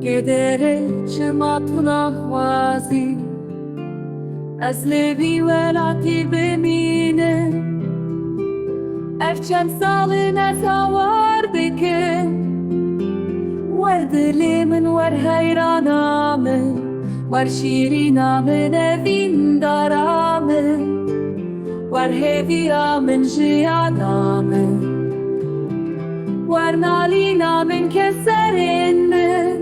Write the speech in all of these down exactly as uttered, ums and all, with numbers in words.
Gedere çima tu naxwazî ez li vî welatî bimînim. Ev çend sal in ez hawar dikim. Wer dilê min, wer heyrana min, wer şîrîna min, evîndara min. Wer hêviya min, jiyana min, wer nalîna min, keserên min,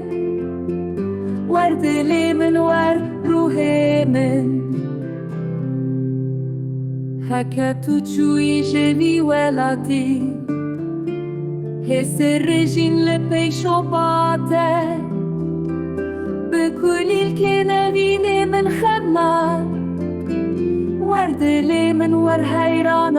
wer dilê min, wer ruhê min. Heke tu çûyî ji vî welatî, hê sirrijîn li pêşopa te. Bi kulîlkê nevînê min xema, wer dilê min, wer heyran.